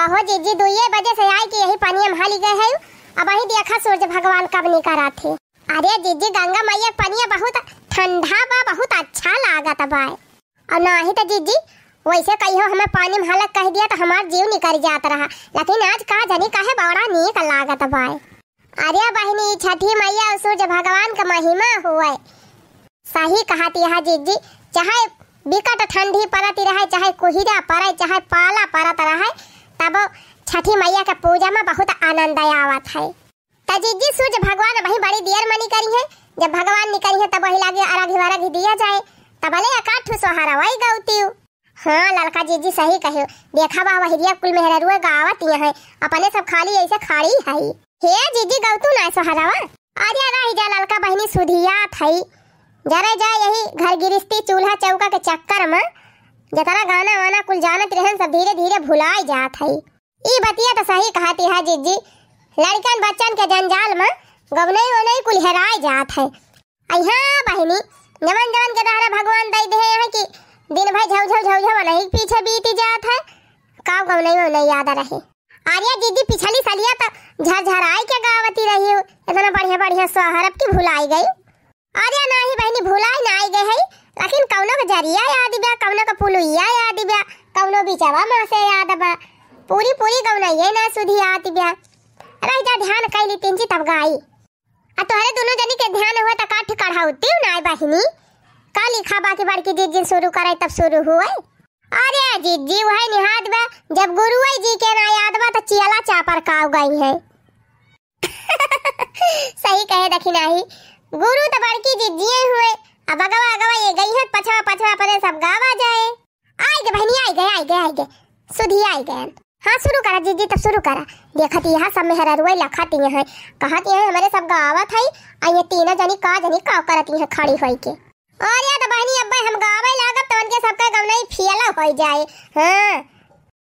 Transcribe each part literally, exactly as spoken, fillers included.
अहो जिज्जी, दुइये बजे से आइके यही पनिया में हली गए है। अबहीं देखा सूरज भगवान कब निकरत है। अरे जिज्जी, गंगा मइया के पनिया बहुत ठंडा बा, बहुत अच्छा लागत बा। अउर नाहीं त जिज्जी, वइसे कहियो हमें पानी में हलक कहि दिया त हमार जीव निकरि जात रहा, लेकिन आज का जनी काहे बड़ा नीक लागत बा। अरे बहिनी, छठी मइया अउर सूरज भगवान क महिमा होए। सही कहत हया जिज्जी, चाहे बिकट ठंडी परत रहे, चाहे कुहिरा परे, चाहे पाला परत रहे, तब छठी मइया क पूजा में बहुत आनंद आवत है। त जिज्जी, सूरज भगवान अबहीं बड़ी देर में निकरिहैं, जब भगवान निकरिहैं तब वही लागे अरघ वरघ दिया जाए, तबले एकाध ठो सोहरवा गउतिउ। हाँ ललका जिज्जी, सही कहियो, देखा बा वहिरिया कुल मेहररुए गावत ही हैं, अपने सब खाली ऐसे खड़ी है। हे जिज्जी, गउतू ना सोहरवा? अरे रहि जा ललका बहिनी, सुधियात है, जरे जा यही घर गिरस्ती चूल्हा चौका के चक्कर में, जतना गाना वाना कुल जानत रहन सब धीरे धीरे भुलाइ जात है। ई बतिया त सही कहत हया जिज्जी, लड़िकन बच्चन के जंजाल में गवनई वनई कुल हेराइ जात है। अइहाँ बहिनी, जवन जवन के तहरा भगवान दइ देहे हैं कि दिन भर झौ झौ झौ झौ वनही के पीछे बीति जात है, काव गवनई वनई याद रहे। अरे जिज्जी, पिछली सलिया त झरझराइ के गावती रही हो, इतना बढ़िया बढ़िया सोहर, अब की भुलाइ गई। अरे नाहीं बहिनी, भुलाइ नाहीं गए है, लेकिन कउनो क जरिया याद बा, कउनो क पुलुइया याद बा, कउनो बिचवा मा से याद बा, पूरी पूरी गवनइये ना सुधियात बा। रहि जा, ध्यान कइ ली तिंची तब गाई। आ तोहरे दुनो जनी के ध्यान हुए त का ठिकाढ़ा उत्ती नाहीं बहिनी, का लिखा बा कि बड़की जिज्जी शुरू करे तब शुरू हुए। अरे जिज्जी, वही निहाद बा, जब गुरुए जी के ना याद बा त चियला चापर काव गई है। सही कहे दखिनाही, गुरु त बड़की जिज्जिए हुए। अब अगवा अगवा ये गई है, पछवा पछवा अपने सब गावा जाए। आइ गए बहिनी, आइ गए, आइ गए, आइ गए, सुधियाइ गए। हाँ शुरू करा जिज्जी, तब शुरू करा। देखत हया सब मेहररुए लखत ही हैं, कहत ही हैं हमरे सब गावत है, आ ये तीनों जनी का जनी का करत ही हैं खड़ी होइके। अरे त बहिनी, अब्बे हम गावे लागब त उनके सबका गवनई फियला होइ जाए। हाँ,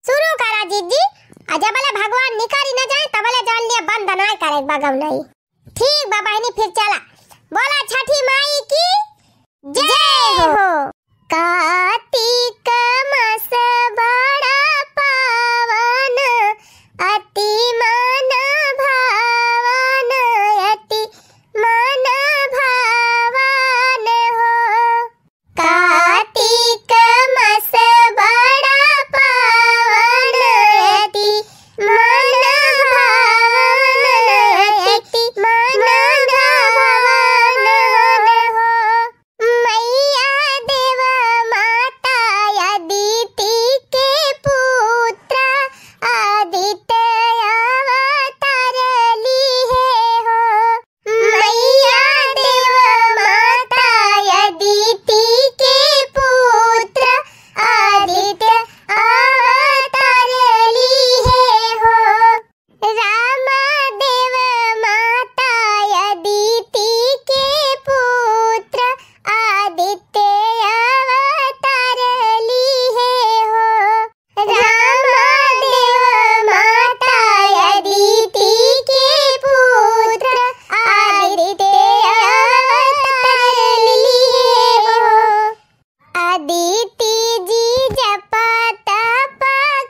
शुरू करा जिज्जी, आ जबले भगवान निकरि न जाए तबले जान लिया बंद नाहीं करे बा गवनई। ठीक बा बहिनी, फिर चला। बोला छठी माई की जय हो। कार्तिक मास बड़ा पावन, अति मन भावन, अति मन भावन हो। कार्तिक मास बड़ा पावन, अति मन भावन, अति मन भावन हो। मैया देव माता अदिति के पुत्र, आदित्य अवतार लिहे हो। मैया देव माता अदिति के पुत्र, आदित्य अवतार लिहे हो। राम देव माता अदिति के पुत्र, आदित्य अवतार लिहे हो। राम देव माता अदिति के पुत्र, आदित्य अवतार लिहे हो। अदिति जी जप तप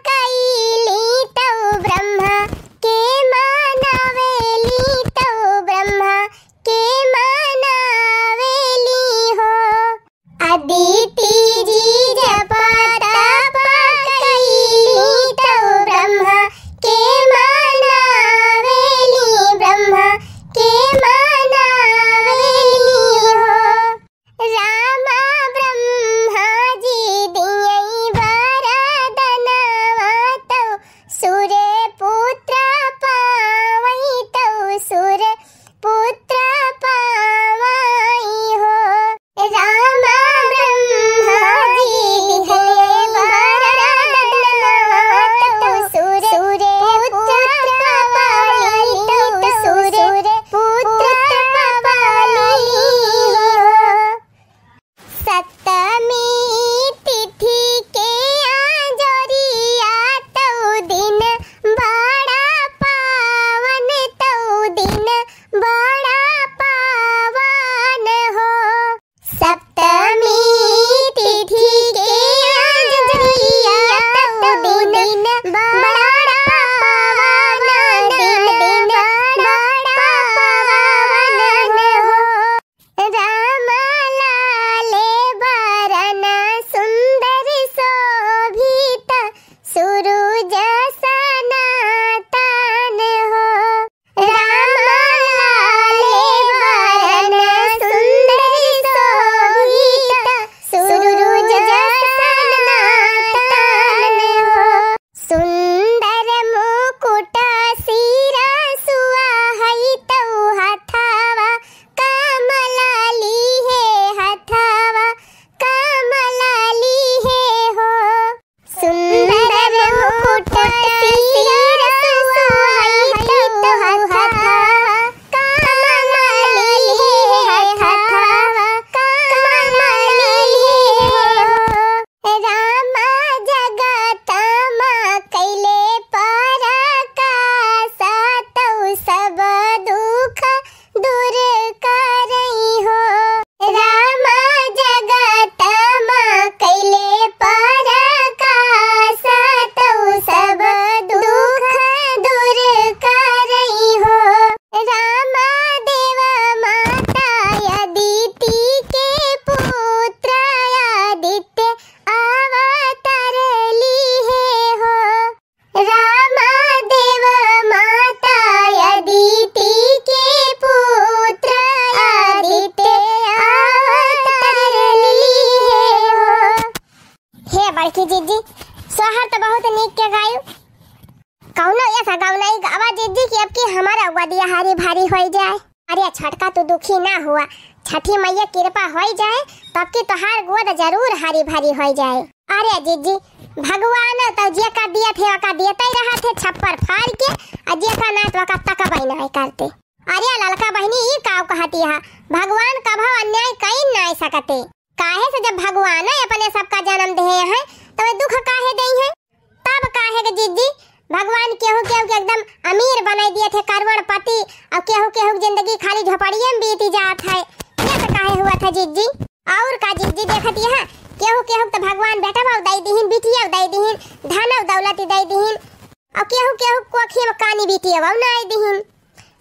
कइली तउ ब्रह्मा के मनावेली, तउ ब्रह्मा के मनावेली हो। अदिति जी जप तप कइली तउ ब्रह्मा के मनावेली, ब्रह्मा के मनावेली हो। राम ब्रह्मा जी बड़की जिज्जी, सोहर त बहुत नीक के गायू। कौनो ऐसा गाँव नहीं गावा जिज्जी कि अब की हमारा गोदिया हरी भरी होई जाए। अरे छोटका, तू दुखी ना हुआ, छठी मैया कृपा होई जाए, तब की तोहार गोद जरूर हरी भरी होई जाए। अरे जिज्जी, भगवान तो जेका दिया थे, ओका देते रहा थे छप्पर फाड़ के, आ जेका ना तो ओका तकबई ना करते। अरे ललका बहिनी, ई का कहती है? भगवान कभो अन्याय कई ना सकते। काहे से जब भगवान अपने सबका जन्म दे हैं, तो वे दुख काहे दे हैं? तब काहे के जिज्जी, भगवान केहू केहू के एकदम अमीर बनाई दिए थे, करोड़पति, और केहू केहू के जिंदगी खाली झोपड़िए में बीती जात है। ये तो काहे हुआ था जिज्जी? और का जिज्जी, देखत यहाँ केहू केहू के तो भगवान बेटवा दई दिहिन, बिटिया दई दिहिन, धन दौलत दई दिहिन, और केहू केहू कोखी में कानी बिटिया ना आई दिहिन।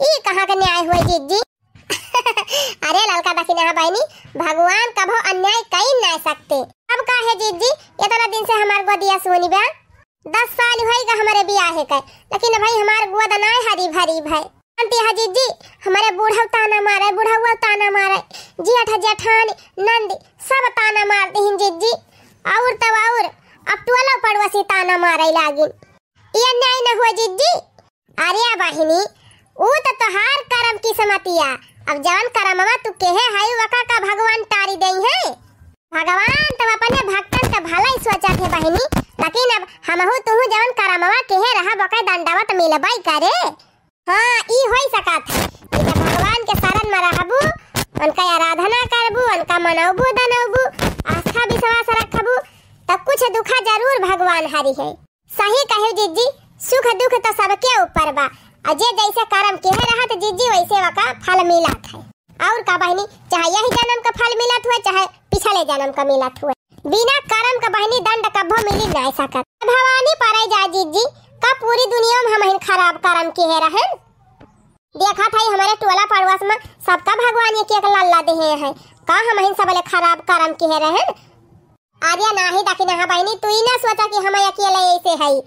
ई कहाँ के न्याय हुए जिज्जी? अरे ललका दखिनहा बहिनी, भगवान कभो अन्याय कई ना सकते। अब काहे जिज्जी, इतना दिन से हमार गोदिया सुनी बा? दस साल होई गा हमारे बियाहे के, लेकिन भाई हमार गोद ना हरी भरी भाई। जानती है जिज्जी, हमारे बूढ़ऊ ताना मारे, बुढ़ऊ ताना मारे, जेठ जेठानी नंदी सब ताना मार दिहिन जिज्जी। और तब और अब टोला पड़ोसी ताना मारे लागिन। ये अन्याय न हुआ जिज्जी। अरे बहिनी, ऊ तो तोहार करम किस्मतिया। अब जवन करमवा तू केहे हई, वका का भगवान टारी देई है? भगवान तो अपने भक्तन के भला ही सोचत है बहिनी, लेकिन अब हमहू तुहू जवन करमवा केहे रहब, वका दंडवत मिलबई करे। हाँ, ई होई सकत है कि जब भगवान के शरण में रहबू, उनका आराधना करबू, उनका मनौबू दनौबू, आस्था विश्वास रखबू, तब कुछ दुखा जरूर भगवान हरी है। सही कहे जिज्जी, सुख दुख तो सबके ऊपर बा, और जे जैसे करम केहे रहत जिज्जी, वैसे वका फल मिलत है। और का बहिनी, चाहे यही जन्म का फल मिलत हुए, चाहे पिछले जन्म का मिलत हुए, बिना करम का बहिनी दंड कभो मिली ना सकत। भवानी परे जा जिज्जी, का पूरी दुनिया में हमहिन खराब करम केहे रहन? देखत हई हमारे टोला पड़ोस में सबका भगवान एक एक लल्ला देहे हैं, का हमहिन सबले खराब करम केहे रहन? अरे नाही दखिनहा बहिनी, तू ही ना सोचा कि हम अकेले ऐसे हई।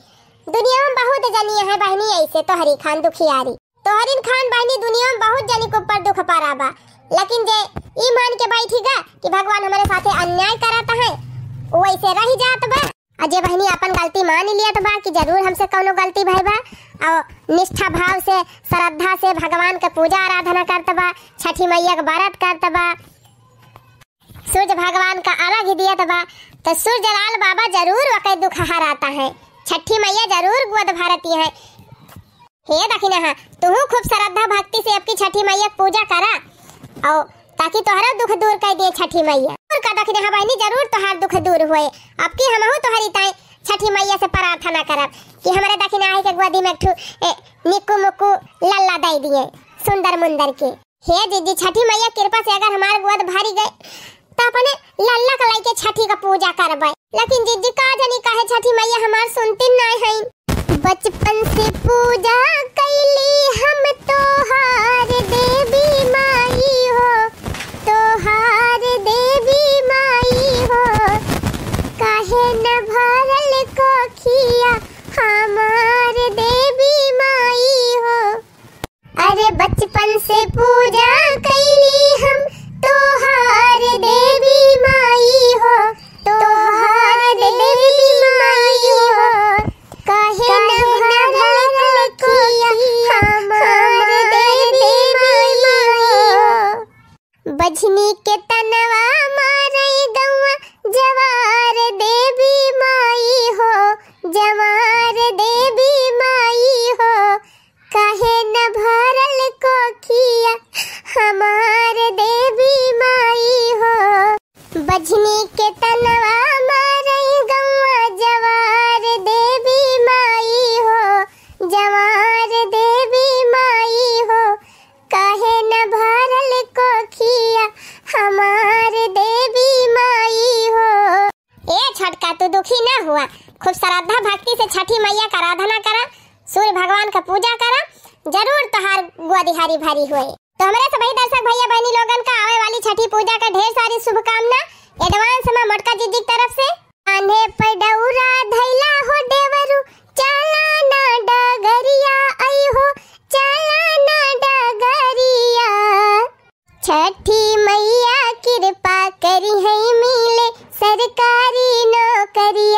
दुनिया में बहुत जनी है बहिनी ऐसे तोहरी खान दुखियारी। तोहरिन खान बहिनी दुनिया में बहुत जनी के ऊपर दुख पड़ा बा, लेकिन जे ई मान के बैठी गा कि भगवान हमारे साथे अन्याय करत है, वो ऐसे रह जात बा। और जे बहिनी अपन गलती मान लियत बा कि जरूर हमसे कौनो गलती भई बा, और निष्ठा भाव से, श्रद्धा से भगवान के पूजा आराधना करत बा, छठी मैया के व्रत करत बा, सूर्य भगवान का अर्घ दियत बा, तो सूर्य लाल बाबा जरूर वके दुख हराता है, छठी मैया जरूर गोद भरती है। हे दखिनहा, तुहू खूब श्रद्धा भक्ति से अबकी छठी मैया के पूजा करा, और ताकि तोहरा दुख दूर कर दिए छठी मैया। और का दखिनहा बहिनी, जरूर तोहार दुख दूर होए, अबकी हमहू तोहरी ताई छठी मैया से प्रार्थना करब कि हमरे दखिनहा के गोदी में एक ठू, ए, निक्कू मुक्कू लल्ला दे दिए, सुंदर मुंदर के। हे जिज्जी, छठी मैया कृपा से अगर हमार गोद भरी गए, तो अपने लल्ला के लइके छठी का पूजा करबे। लेकिन जिज्जी, का जानी काहे छठी मैया हमार सुनती नाय हईन। बचपन से पूजा कैली हम तोहार देवी माई हो, तोहार देवी माई हो, काहे न भरल कोखिया हमार देवी माई हो। अरे बचपन से पूजा कैली हम तोहार देवी माई हो, तोहार देवी माई हो, काहे न भरल कोखिया हमार देवी माई हो। बझनी के तनवा मारई गौवा जवार देवी माई हो, जवार देवी माई हो, काहे न भरल कोखिया हमार देवी माई हो। बझनी के तनवा मारई गौवा जवार देवी माई हो, जवार देवी माई हो, काहे न भरल कोखिया हमार देवी माई हो। ए छोटका, तू दुखी ना हुआ, खूब श्रद्धा भक्ति से छठी मैया का आराधना करा, सूर्य भगवान का पूजा करा, जरूर तोहार गोदी हरी भरी होए। तो हमरे सभी दर्शक भैया बहनी लोगन का आवे वाली छठी पूजा का ढेर सारी शुभकामना advance में मोटका जिज्जी की तरफ से। कान्हे पर दौरा धैला हो देवरू, चला ना डगरिया आई हो, चला ना डगरिया। छठी मैया कृपा करी है मिले सरकारी नौकरिया।